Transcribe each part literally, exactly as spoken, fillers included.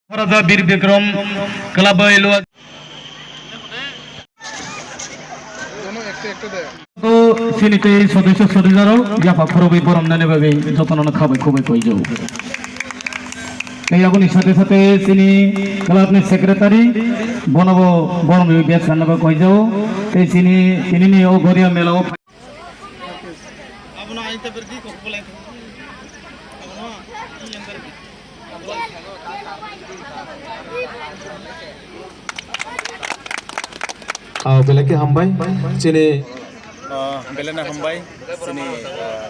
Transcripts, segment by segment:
Maharaja Bir Bikram Club bai lua. To sini tei sodisyo sodijarok yapha khorogwi borom nani bagwi jotono khabai khubai koijao. Tei aboni sate sate sini club ni secretary bonobo borom bai biyas sanna bagwi koijao. Tei sini tinini o Goria mela o Ah, belai khe hambai. Chini Ah, belai no hambai. Chini, ah,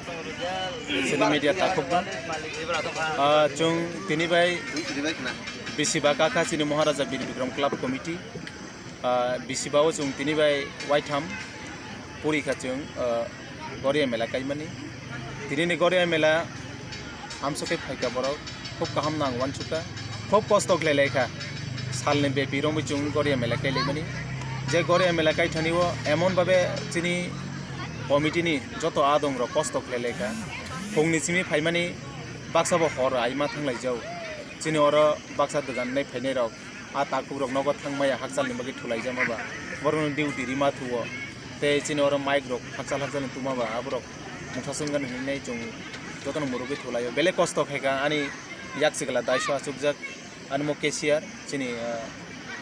chini media takhuk no. Ah, chwng tini bai bisi ba kha chini Maharaja Bir Bikram Club Committee. Ah, bisi ba o chwng tini bai waitham puri kha chwng, ah, Goria mela kaimani. Tini ni Goria mela amsok khe phaikha borok, khub kaham nang uansukha, khub kosto khlai laikha. Salni bepi romwi chwng Goria mela kailaimani. Je Goria mela kaithani o emon babe chini committee ni joto adong rok kosto khlai laikha. Phungni simi phaimani baksa bo hor aima thanglaijao. Chini oro baksa dwgan nai phainai rok. A takhuk rok nogo thangmaya hakchalni bagwi thulaijama ba, borokno duty rima thuo, tei chini oro mic rok hakchal hakchalni tuma ba, aborok mungsa chwngani hinwi chwng jotono murugwi thulaio. Belai kosto khaikha ani yak sikla daiso achukjak, ani mo cashier chini, ah,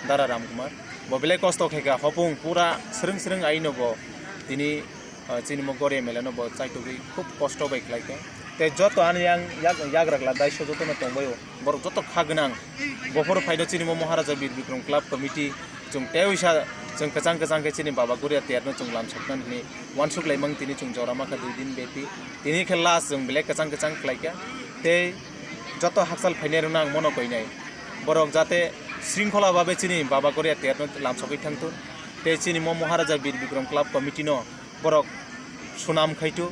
Dara Ram Kumar. Bo belai kosto khaikha, hopung pura srwng srwng aino bo tini ah, chini mo Goria mela no bo chaitugwi khub kosto bai khlai kha. Tei joto ani yang yak, yak ragla daiso joto no tongbaio. Borok joto kha gwnang. Bophoro phaino chini mo Maharaja Bir Bikram Club Committee chwng tei uisa chwng kwchang kwchang khe chini Baba Goria ter no chwng lamsokna hinwi uansuk laimang tini chwng jora ma kha dui din beti. Tini khe last chwng belai kwchang kwchang khlai kha. Tei joto hakchal phainai rwno ang mono koinai. Borok jate sringkhola babe chini Baba Goria ter no lamsokwi thangthun. Tei chini mo Maharaja Bir Bikram Club Committee no borok sunam khaitu,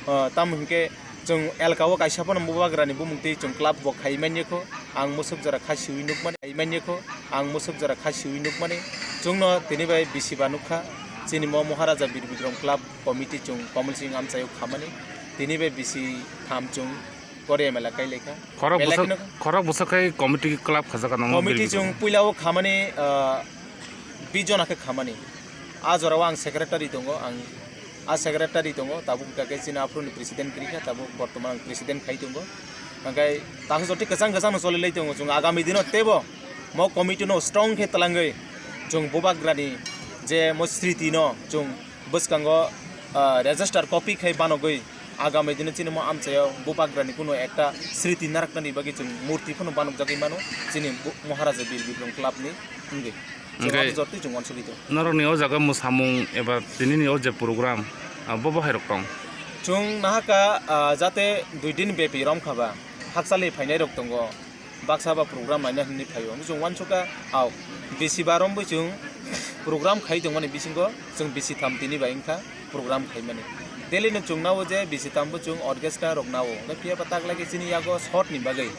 ah, tamo hinkhe chwng elka o kaisa phano bubagrani bumung twi chwng club bo khai manya kho, ang musuk jora kha siwi nukmani, khai manya kho, ang musuk jora kha siwi nukmani, chwngno tini bai bisi ba nukha, chini mo Maharaja Bir Bikram Club committee chwng Komol Singh amchaio khamani, tini bai bisi tham chwng Goria mela kai laikha. Khorok Belai bwswk, kheno khorok bwswk khai committee club khajak ano committee chwng puila o khamani, ah, bis jona khe khamani. A jora o ang secretary tongo, ang a secretary tongo, tabuk hwnkha khe chini aphuru ni president kwrwi kha, tabuk bortoman ang president khai tongo. Hwnkhe takhuk jotoi kwchang kwchang no choli lai tongo, chwng agami dino teibo mo committee no strong khe twlangwi chwng bubagrani je mo sriti no chwng bwskango, ah, register copy khai banogwi agami dino chini mo amchaio bubagrani kuno ekta sriti naraknani bagwi chwng murti phano banokjagwi mano chini bu-, Maharaja Bir Bikram Club ni wngwi. Chwng Hwnkhe abo jotoi chwng uansugwi tongo. Norokni o jaga mwsamung eba tinini o je program, ah, bo bo hai rok tong? Chwng nahakha, ah, jate dui din bepi romkha ba hakchali phainai rok tongo. Baksa ba program naina hinwi phaio. Chwng uansukha, au, bisi ba romwi chwng program khai tongmani bisingo chwng bisi tham tini bai wngkha program khaimani. Daily no chwng nao je bisi thambo chwng orchestra rok nao. Hwnkhe phiya ba tak lagi chini yago short ni bagwi,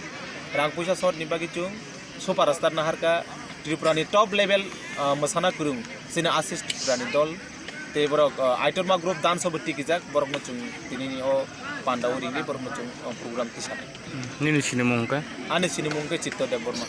rang puisa short ni bagwi chwng superstar naharkha Tripura ni top level, ah, mwsana kwrwng chini Ashish Tripura ni dol. Tei borok, ah, Aitorma group dance o bo tikijak, borokno chwng tinini o panda o ringwi borokno chwng, ah, program tisanai. Nini sinimung hwnkhe? Ani sinimung hwnkhe Chitto Debbarma.